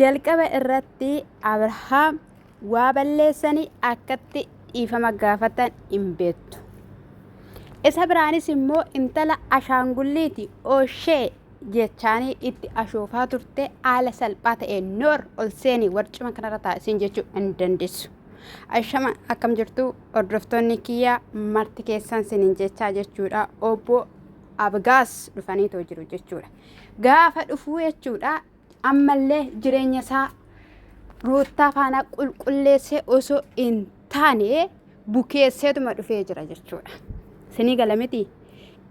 Jalqaba irratti Abrahaam waa balleessanii akkatti dhiifama gaafatan hin beektu. Isa biraanis immoo intala ashaangulliiti oshee jechaanii itti ashoofaa turte haala salphaa ta'een noor ol seenii warcuma kanarra taa'isiin jechuu hin dandeessu. Ashama akkam jirtu hordoftoonni kiyya marti keessan sinin jechaa jechuudha. Obbo Abgaas dhufaniitoo jiru jechuudha. Gaafa dhufuu jechuudha ammallee jireenya isaa ruuttaa faana qulqulleessee osoo hin taane bukeesseetuma dhufee jira jechuudha. Sinii gala miti.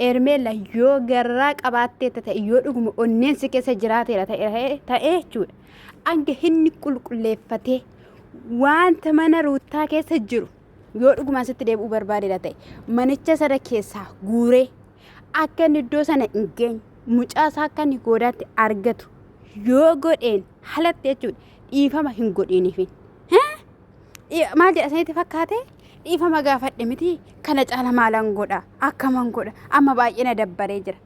Ermeella yoo garraa qabaatteetta ta'e yoo dhuguma onneen si keessa jiraateera ta'e ta'e jechuudha. Hanga inni qulqulleeffatee wanta mana ruuttaa keessa jiru yoo dhugumaan sitti deebi'uu barbaadeera ta'e manicha sana keessaa guuree akka inni iddoo sana hin geenye mucaa isaa akka inni goodaatti argatu yoo godheen halatti jechuudha dhiifama hin godhiiniifin. Maal jedha sanitti fakkaate dhiifama gaafadhe miti kana caala maalan godha akkaman godha amma baay'ee na dabbaree jira.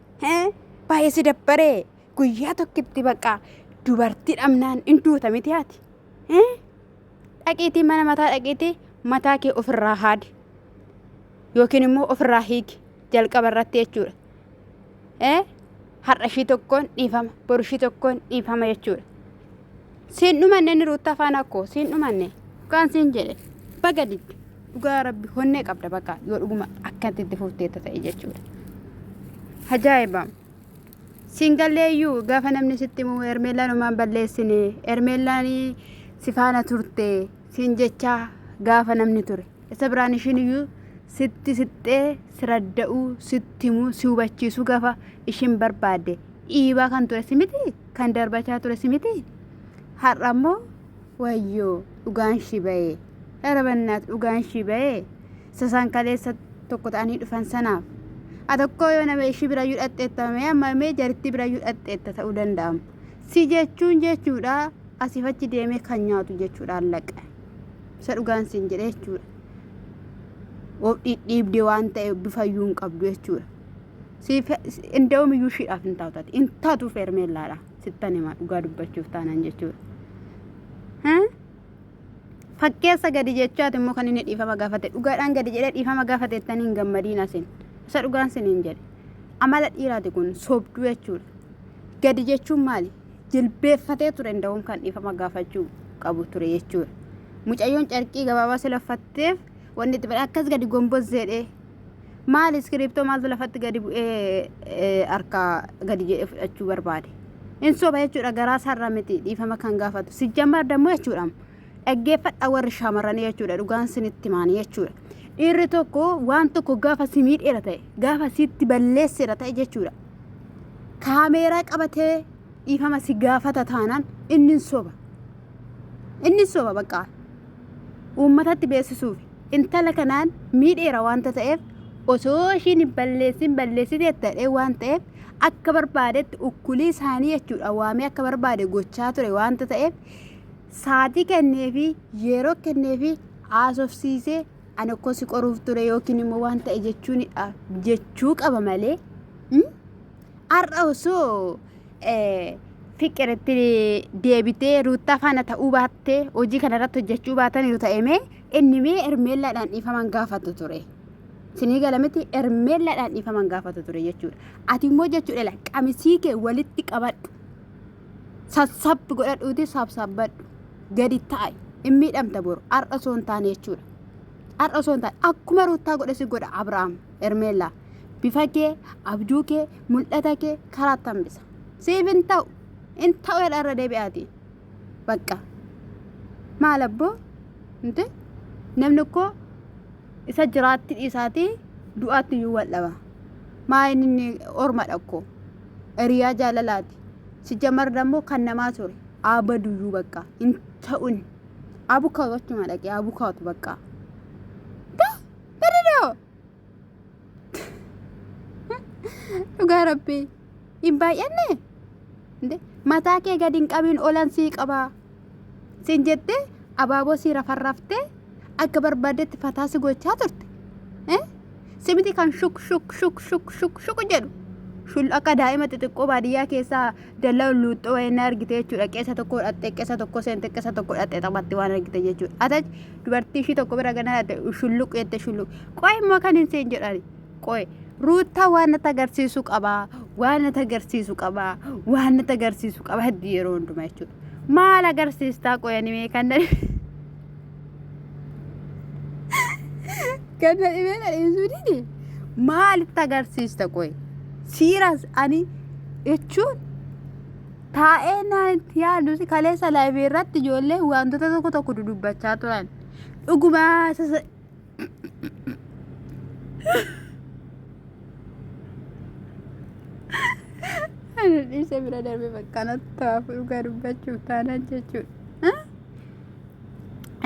Baay'ee si dabbaree guyyaa tokkitti bakka dubartii dhabnaan hin duuta miti haati. Dhaqiitii mana mataa dhaqiitii mataa kee ofirraa haadi yookiin immoo ofirraa hiiki jalqaba irratti jechuudha. Har'a ishii tokkoon dhiifama boru ishii tokkoon dhiifama jechuudha. Siin dhumanne inni ruuttaa faana koo siin dhumanne dhugaan siin jedhe baga didde dhugaa rabbi honnee qabda bakka yoo dhuguma akkatti itti fufteetta ta'e jechuudha. Ajaa'iba! Siin galleeyyuu gaafa namni sitti himu Hermeellaan homaan balleessine Hermeellaan si faana turte siin jechaa gaafa namni ture. Isa biraan ishiin iyyuu sitti sixxee si radda'uu sitti himuu si hubachiisuu gaafa ishiin barbaadde dhiibaa kan ture si miti kan darbachaa ture si miti har'a immoo wayyoo dhugaan ishii ba'ee dhara bannaat dhugaan ishii ba'ee isa isaan kaleessa tokko ta'anii dhufan sanaaf a tokkoo yoo nama ishii birayyuu dhaqxeetta mee amma mee jarittii birayyuu dhaqxeetta ta'uu danda'ama si jechuun jechuudha asiif achi deemee kan nyaatu jechuudha allaqa isa dhugaan siin jedhe jechuudha of dhidhiibde waan ta'e bifayyuu hin qabdu jechuudha siif inda'uum iyyuu ishiidhaaf hin taatu ati hin taatuuf hermeellaadha sittan hima dhugaa dubbachuuf taanaan jechuudha. Fakkeessa gadi jechaati immoo kan inni dhiifama gaafate dhugaadhaan gadi jedhee dhiifama gaafate jettanii hin gammadiin asin isa dhugaan siniin jedhe amala dhiiraati kun sobduu jechuudha. Gadi jechuun maali? Jilbeeffatee ture inda'uun kan dhiifama gaafachuu qabu ture jechuudha. Mucayyoon carqii gabaabaa sila uffatteef wanni itti akkas gadi gombozzeedhee Maali iskiriiptoo maaltu lafatti gadi bu'ee harkaa gadi jedhee fudhachuu barbaade. In soba jechuudha garaa isaarraa miti dhiifama kan gaafatu. Sijjammaar dammoo jechuudha. Dhaggeeffadha warri shamarranii jechuudha dhugaan sinitti himaanii jechuudha. Dhiirri tokko waan tokko gaafa si miidheera ta'e gaafa sitti balleesseera ta'e jechuudha. Kaameeraa qabatee dhiifama si gaafata taanaan inni hin soba. Inni soba bakka uummatatti beeksisuuf intala kanaan miidheera waanta ta'eef osoo ishiin hin balleessin balleessiteetta jedhee waan ta'eef akka barbaadetti ukkulii isaanii jechuudha waamee akka barbaade gochaa ture waanta ta'eef saatii kenneefi yeroo kenneefi haasofsiisee ani akkoo si qoruuf ture yookiin immoo waan ta'e jechuunidha jechuu qaba malee har'a osoo fiqiritti deebitee ruuttaa faana ta'uu baattee hojii kana irratti hojjechuu baataniiru ta'e mee inni mee hermeellaadhaan dhiifaman gaafatu ture. Sinii gala miti hermeellaadhaan dhiifaman gaafatu ture jechuudha. Ati immoo jechuudha la qamisii kee walitti qabadhu. Sassabbi godhadhuuti sabsabbadhu. Gadi taa'i. Hin miidhamta boru har'a osoo hin taane jechuudha. Har'a osoo hin taane akkuma ruuttaa godhe si godha Abrahaam hermeellaa. Bifa kee, abjuu kee, mul'ata kee karaatti hambisa. Siif hin ta'u. Hin ta'u jedha irra deebi'aati. Bakka. Maal abboo? Inte namni koo isa jiraatti dhiisaatii du'aatti iyyuu wal dhaba. Maa inni orma dhakko. Hiriyaa jaalalaati. Si jamar dammoo kan namaa ture. Abaduyyuu bakka. Hin ta'un. Abukaatu achuma dhaqee abukaatu bakka. Baredoo. Dhugaa rabbii hin baay'anne Inde mataa kee gadi hin qabiin olan sii qabaa siin jettee abaaboo sii rafarraftee akka barbaaddetti fataa si gochaa turte. Eh? Si miti kan shuk shuk shuk shuk shuk shuk jedhu. Shul akka daa'ima xixiqqoo baadiyyaa keessaa dallaa luuxxoo wayii na argite jechuudha. Qeessa tokko dhaxxee qeessa tokko seente qeessa tokko dhaxxee taphatti waan argite jechuudha. Atach dubartii ishii tokko bira gana dhaxxe shulluq jette shulluq. Qoy immoo kan hin seen jedhani. Qoy ruuttaa waan natti agarsiisu qabaa waan natti agarsiisu qabaa waan natti agarsiisu qabaa hedduu yeroo hundumaa jechuudha. Maal agarsiistaa qoy ani mee kan na kan na dhibee na dhiisuu dide maalitti agarsiista qoy siiras ani jechuun taa'ee naan itti yaadu kaleessa laayivii irratti ijoollee wantoota tokko tokko dudubbachaa turan dhugumaa sasa ani dhiise bira darbe bakka natti ta'aaf dhugaa dubbachuuf taanaan jechuudha.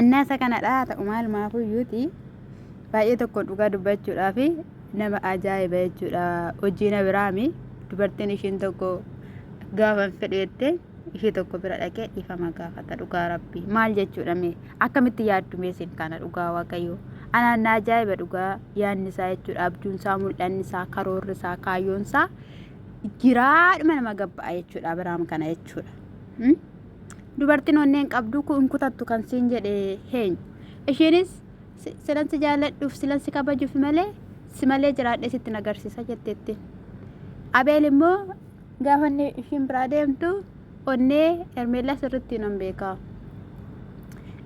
Innaa isa kanadha ta'u maal maafuyyuuti baay'ee tokko dhugaa dubbachuudhaaf nama ajaa'iba jechuudha. Hojiin Abiraami dubartiin ishiin tokko gaafa hin fedhu jettee ishee tokko bira dhaqee dhiifama gaafata dhugaa rabbii maal jechuudha mee akkamitti yaaddu mee isin kana dhugaa waaqayyoo anaan na ajaa'iba dhugaa yaadni isaa jechuudha abjuun isaa mul'anni isaa karoorri isaa kaayyoon isaa jiraadhuma nama gabba'a jechuudha Abiraam kana jechuudha. Dubartiin onneen qabdu kun kutattu kan siin jedhe heenyu. Isheenis silan si jaalladhuuf silan si kabajuuf malee si malee jiraadhee sitti hin agarsiisa jetteetti. Abeel immoo gaafa inni ishiin biraa deemtu onnee Hermeellaa sirriitti nan beeka.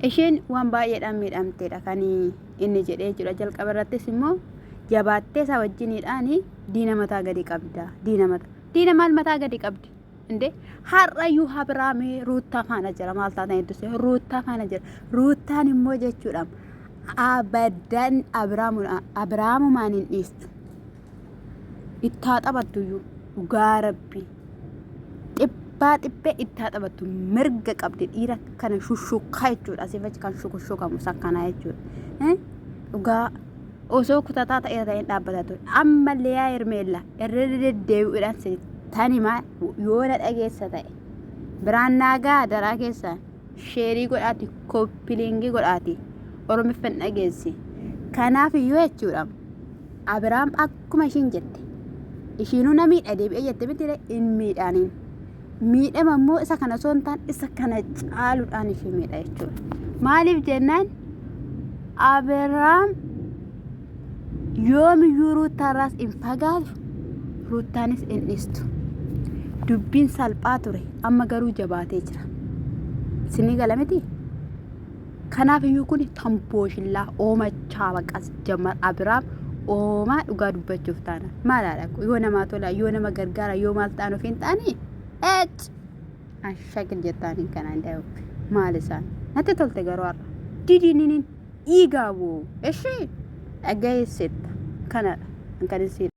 Isheen waan baay'eedhaan miidhamteedha kan inni jedhee jira. Jalqaba irrattis immoo jabaattee isaa wajjiniidhaan diina mataa gadi qabda. Diina mataa. Diina maal mataa gadi qabdi? Inde har'ayyuu Abiraamii Ruuttaa faana jira maal taatan hedduu Ruuttaa faana jira. Ruuttaan immoo jechuudha abadan Abiraamumaan hin dhiistu. Ittaa taphattuyyuu dhugaa rabbii. Dhibbaa dhibbee ittaa taphattu mirga qabdi dhiira kana shushukkaa jechuudha. Asiif achi kan shukushukamu sakkanaa jechuudha. Dhugaa osoo kutataa ta'ee ta'een dhaabbata ture. Ammallee yaa Hermeella irra deddeebi'uudhaan sittan himaa yoo na dhageessa ta'e. Biraan naagaa daraa keessaan sheerii godhaati koppiliingii godhaati Oromiffan dhageessi. Kanaaf iyyuu jechuudha Abiraam akkuma ishiin jette ishiinuu na miidha deebi'ee jette miti hin miidhaaniin. Miidhama immoo isa kana osoo hin taane isa kana caaluudhaan ishee miidha jechuudha. Maaliif jennaan Abiraam yoomiyyuu Ruuttaarraas hin fagaatu Ruuttaanis hin dhiistu. Dubbiin salphaa ture amma garuu jabaatee jira. Sinii gala miti? Kanaaf iyyuu kun tambooshillaa oomachaa baqas jammar Abiraam oomaa dhugaa dubbachuuf taana. Maalaadha yoo namaa tola yoo nama gargaara yoo maal ta'an ofiin ta'anii eec ashakil jettaaniin kanaan daa'u maal isaan natti tolte garuu har'a didiininiin dhiigaa boo ishee dhagayeessetta kanadha kan isin.